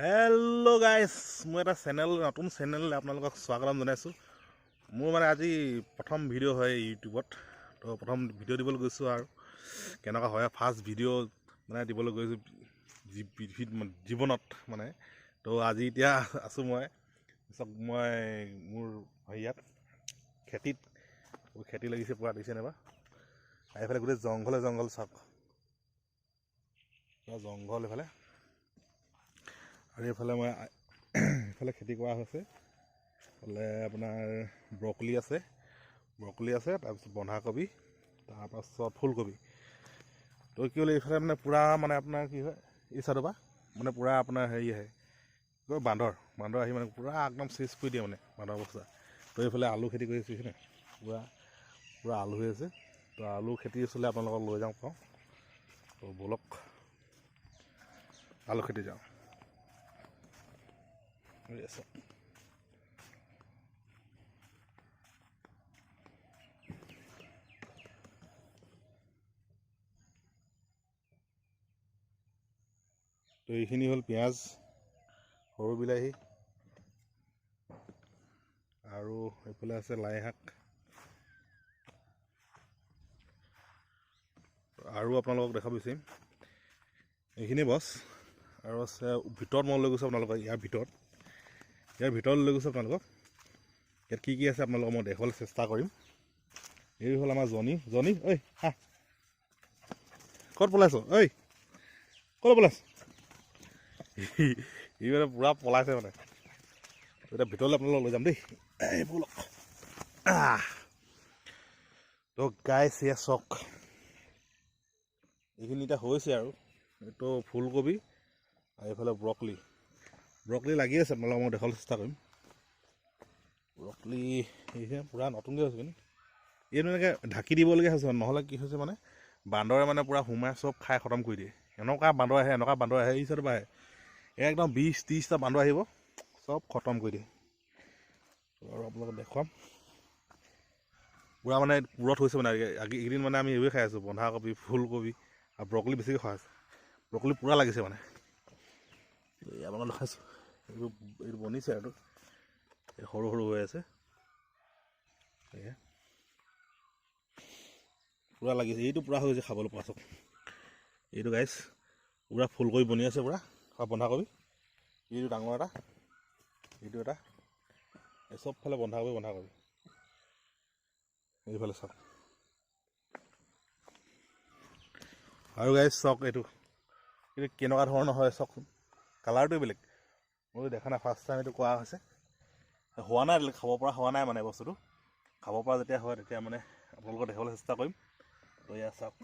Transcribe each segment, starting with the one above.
Hello' গাইছ, মোৰ এটা চেনেল, নতুন চেনেল আপোনালোকক স্বাগতম জনাইছোঁ। মোৰ মানে আজি প্ৰথম ভিডিঅ' হয় ইউটিউবত, তো প্ৰথম ভিডিঅ' দিবলৈ গৈছোঁ আৰু কেনেকুৱা হয় ফাৰ্ষ্ট ভিডিঅ' মানে দিবলৈ গৈছোঁ জীৱনত মানে। তো আজি এতিয়া আছোঁ মই চব মই মোৰ হেৰিয়াত খেতিত, খেতি লাগিছে পূৰা দিছে নাইবা। এইফালে গোটেই জংঘলে জংঘল, চাওক পূৰা জংঘল এইফালে। আৰু এইফালে মই এইফালে খেতি কৰা হৈছে, এইফালে আপোনাৰ ব্ৰকলি আছে, ব্ৰকলি আছে, তাৰপিছত বন্ধাকবি, তাৰপাছত ফুলকবি। তো কি হ'ল এইফালে মানে পূৰা মানে আপোনাৰ কি হয় এই চাইডৰ পৰা মানে পূৰা আপোনাৰ হেৰি আহে কি কয় বান্দৰ, বান্দৰ আহি মানে পূৰা একদম চেচ কৰি দিয়ে মানে বান্দৰ অৱস্থা। তো এইফালে আলু খেতি কৰি আছে, পূৰা পূৰা আলু হৈ আছে। তো আলু খেতি আছিলে আপোনালোকক লৈ যাওঁ কওঁ, তো ব'লক আলু খেতি যাওঁ। তো এইখিনি হ'ল পিঁয়াজ, সৰু বিলাহী, আৰু এইফালে আছে লাই শাক। আৰু আপোনালোকক দেখাব বিচাৰিম এইখিনি বছ। আৰু আছে ভিতৰত মই লৈ গৈছোঁ আপোনালোকক, ইয়াৰ ভিতৰত, ইয়াৰ ভিতৰত লৈ গৈছোঁ আপোনালোকক। ইয়াত কি কি আছে আপোনালোকক মই দেখুৱাবলৈ চেষ্টা কৰিম। এই হ'ল আমাৰ জনী, জনী ঐ হা ক'ত পলাইছ, ঐ ক'ত পলাইছ, ই মানে পূৰা পলাইছে মানে। এতিয়া ভিতৰলৈ আপোনালোকক লৈ যাম দেই, এই ব'লক। তো গাইছ এয়া চাওক, এইখিনি এতিয়া হৈছে আৰু এইটো ফুলকবি আৰু এইফালে ব্ৰকলি, ব্ৰকলি লাগি আছে, আপোনালোকক মই দেখাবলৈ চেষ্টা কৰিম। ব্ৰকলি এইখিনি পূৰা নতুনকৈ হৈছে, কিন্তু এইটো এনেকৈ ঢাকি দিবলগীয়া হৈছে, নহ'লে কি হৈছে মানে বান্দৰে মানে পূৰা সোমাই চব খাই খতম কৰি দিয়ে। এনেকুৱা বান্দৰ আহে, এনেকুৱা বান্দৰ আহে, এই চাইডৰ পৰা আহে, একদম 20-30টা বান্দৰ আহিব, চব খতম কৰি দিয়ে। আৰু আপোনালোকক দেখুৱাম পূৰা মানে পূৰঠ হৈছে মানে। এইকেইদিন মানে আমি এইবোৰে খাই আছোঁ, বন্ধাকবি, ফুলকবি আৰু ব্ৰকলি বেছিকৈ খোৱা হৈছে। ব্ৰকলি পূৰা লাগিছে মানে, আপোনালোক দেখাইছোঁ। এইবোৰ এইটো বনিছে আৰু এই সৰু সৰু হৈ আছে, এয়া পূৰা লাগিছে। এইটো পূৰা হৈ গৈছে খাবলৈ পৰা। চাওক এইটো গাইছ পূৰা ফুলকবি বনি আছে, পূৰা বন্ধাকবি। এইটো ডাঙৰ এটা, এইটো এটা, এই চবফালে বন্ধাকবি বন্ধাকবি। এইফালে চাওক আৰু গাইছ চাওক এইটো, এইটো কেনেকুৱা ধৰণৰ হয় চাওকচোন, কালাৰটোৱে বেলেগ। মইতো দেখা নাই, ফাৰ্ষ্ট টাইম এইটো কৰা হৈছে, হোৱা নাই, খাব পৰা হোৱা নাই মানে বস্তুটো। খাব পৰা যেতিয়া হয় তেতিয়া মানে আপোনালোকক দেখাবলৈ চেষ্টা কৰিম। তো এয়া চাওক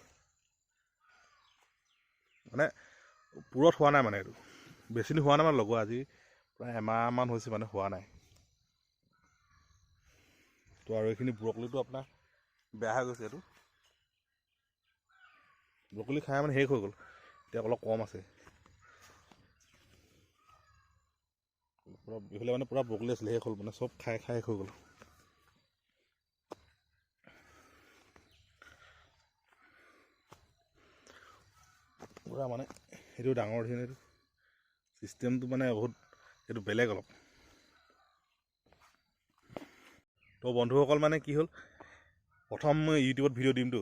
মানে পূৰঠ হোৱা নাই মানে, এইটো বেছি দিন হোৱা নাই মানে লগোৱা, আজি প্ৰায় এমাহমান হৈছে মানে হোৱা নাই। তো আৰু এইখিনি ব্ৰকলিটো আপোনাৰ বেয়া হৈ গৈছে, এইটো ব্ৰকলি খাই মানে শেষ হৈ গ'ল, এতিয়া অলপ কম আছে। এইফালে মানে পূৰা ব্ৰকলি আছিলে, শেষ হ'ল মানে, চব খাই খাই শেষ হৈ গ'ল। পূৰা মানে সেইটো ডাঙৰ দিন, এইটো চিষ্টেমটো মানে বহুত এইটো বেলেগ অলপ। তো বন্ধুসকল মানে কি হ'ল, প্ৰথম মই ইউটিউবত ভিডিঅ' দিমতো,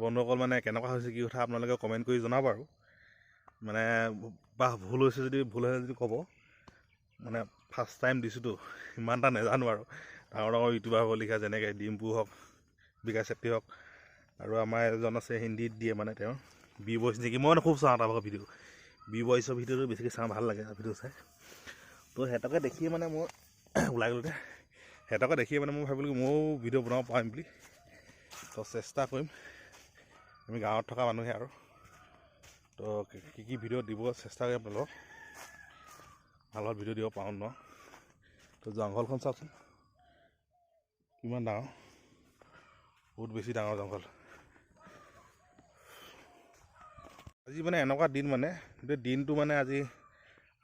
বন্ধুসকল মানে কেনেকুৱা হৈছে কি কথা আপোনালোকে কমেণ্ট কৰি জনাব আৰু মানে বা ভুল হৈছে যদি, ভুল হৈছে যদি ক'ব। মানে ফাৰ্ষ্ট টাইম দিছোঁতো, ইমান এটা নাজানো আৰু। ডাঙৰ ডাঙৰ ইউটিউবাৰ হ'ব লিখা, যেনেকৈ ডিম্পু হওক, বিকাশ চেত্ৰী হওক, আৰু আমাৰ এজন আছে হিন্দীত দিয়ে মানে তেওঁ বি বইচ নেকি, মই মানে খুব চাওঁ তাৰ ভাগৰ ভিডিঅ', বি বইচৰ ভিডিঅ'টো বেছিকৈ চাওঁ, ভাল লাগে ভিডিঅ' চাই। তো সিহঁতকে দেখিয়ে মানে মই ওলাই গ'লো, সিহঁতকে দেখিয়ে মানে মই ভাবিলোঁ ময়ো ভিডিঅ' বনাব পাৰিম বুলি। তো চেষ্টা কৰিম, আমি গাঁৱত থকা মানুহে আৰু। তো কি কি ভিডিঅ' দিব চেষ্টা কৰিম আপোনালোকক, ভাল ভাল ভিডিঅ' দিব পাৰোঁ ন। তো জংঘলখন চাওকচোন কিমান ডাঙৰ, বহুত বেছি ডাঙৰ জংঘল। আজি মানে এনেকুৱা দিন মানে গোটেই দিনটো মানে আজি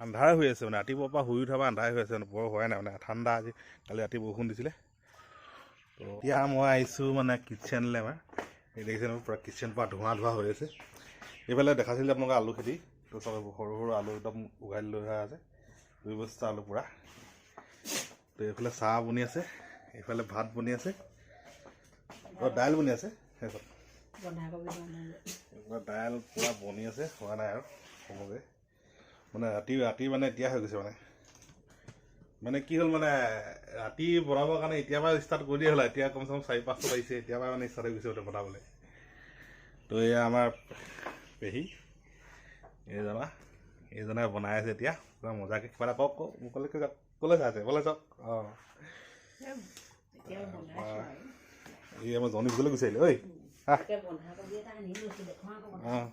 আন্ধাৰ হৈ আছে মানে, ৰাতিপুৱাৰ পৰা শুই উঠাৰ পৰা আন্ধাৰ হৈ আছে মানে, বৰ হোৱাই নাই মানে, ঠাণ্ডা আজি, কালি ৰাতি বৰষুণ দিছিলে। তো এতিয়া মই আহিছোঁ মানে কিটচেনলৈ, আমাৰ এই দেখিছে নহয় পূৰা কিটচেন পূৰা ধোঁৱা ধোঁৱা হৈ আছে। এইফালে দেখাইছিলে আপোনালোকে আলু খেতি, তো চব সৰু সৰু আলু একদম উঘালি লৈ অহা আছে। 2 বস্তা আলু পূৰা। তো এইফালে চাহ বনি আছে, এইফালে ভাত বনি আছে, অঁ, দাইল বনি আছে সেইখন। বন্ধাকবি বনালোঁ। এইফালে দাইল পূৰা বনি আছে, হোৱা নাই আৰু হ'বগৈ। মানে ৰাতি ৰাতি মানে এতিয়া হৈ গৈছে। মানে মানে কি হ'ল, মানে ৰাতি বনাবৰ কাৰণে এতিয়াৰ পৰা ষ্টাৰ্ট কৰি দিয়া হ'ল। এতিয়া কমচে কম 4-5টা বাজিছে, এতিয়াৰ পৰা মানে ষ্টাৰ্ট হৈ গৈছে মানে বনাবলৈ। তো এয়া আমাৰ পেহী এইজনা, এইজনে বনাই আছে এতিয়া পূৰা মজাকৈ। কিবা এটা কওক, কওক মোক। ক'লে ক'লৈ চাই আছে? ক'লে চাওক, অঁ। এতিয়া বনাইছোঁ আৰু। এই আমাৰ জনী ভিতৰলৈ গুচি আহিলে ঐ। এতিয়া বন্ধাকবি এটা আনি লৈছোঁ, দেখুৱাওঁ আকৌ। অঁ,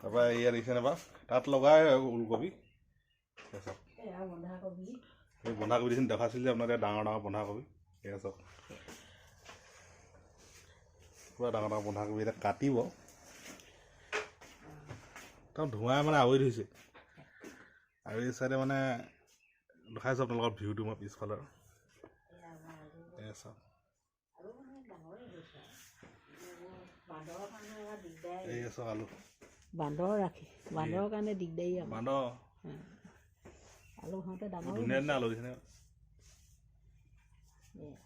তাৰপৰা এয়া দেখিছে নাপা, তাত লগাই ওলকবি, এয়া চাওক। এয়া বন্ধাকবি। এই বন্ধাকবি দিছিল, দেখাইছিল যে আপোনাৰ, ডাঙৰ ডাঙৰ বন্ধাকবি। এয়া চাওক, পূৰা ডাঙৰ ডাঙৰ বন্ধাকবি। এতিয়া কাটিব। একদম ধোঁৱাই মানে আৱৰি ধৰিছে। আৰু এই চাইডে মানে দেখাইছোঁ আপোনালোকৰ ভিউটো মই পিছফালৰ। এয়া আমাৰ আলু। এয়া চাওক। আলু মানে ডাঙৰেই হৈছে আৰু এইবোৰ বান্দৰৰ কাৰণে এবাৰ দিগদাৰ। এই চাওক আলু। বান্দৰ ৰাখি, বান্দৰৰ কাৰণে দিগদাৰী আমাৰ। বান্দৰ। আলু খাওঁতে ডাঙৰ। ধুনীয়া ধুনীয়া আলু দিছেনে। এয়া।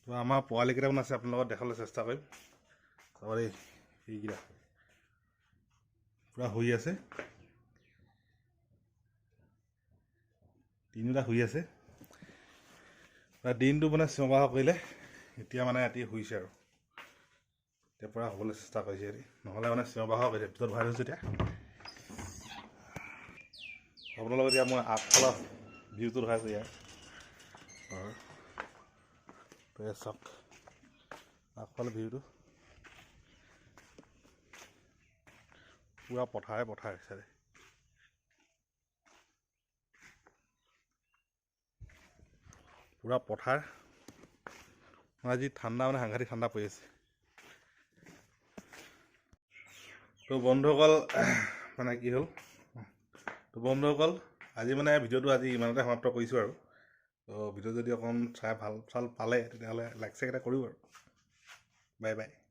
তো আমাৰ পোৱালি কেইটামান আছে, আপোনালোকক দেখাবলৈ চেষ্টা কৰিম। চাব দেই, এইকেইটা পূৰা শুই আছে, তিনিওটা শুই আছে। পূৰা দিনটো মানে চিঞৰ বাখৰ কৰিলে, এতিয়া মানে ৰাতি শুইছে আৰু এতিয়া পূৰা শুবলৈ চেষ্টা কৰিছে সিহঁতি। নহ'লে মানে চিঞৰ বাখৰ কৰিছে। ভিতৰত ভৰাই থৈছোঁ। এতিয়া আপোনালোকক এতিয়া মই আগফালৰ ভিউটো দেখাইছোঁ ইয়াৰ ঘৰৰ। তো এয়া চাওক আগফালৰ ভিউটো, পূৰা পথাৰে পথাৰ চাইডে। পূৰা পথাৰ। মানে আজি ঠাণ্ডা, মানে সাংঘাতিক ঠাণ্ডা পৰি আছে। তো বন্ধুসকল, মানে কি হ'ল, তো বন্ধুসকল, আজি মানে ভিডিঅ'টো আজি ইমানতে সমাপ্ত কৰিছোঁ আৰু। তো ভিডিঅ' যদি অকণ চাই ভাল চাল পালে, তেতিয়াহ'লে লাইক চাইক এটা কৰিব আৰু। Bye bye.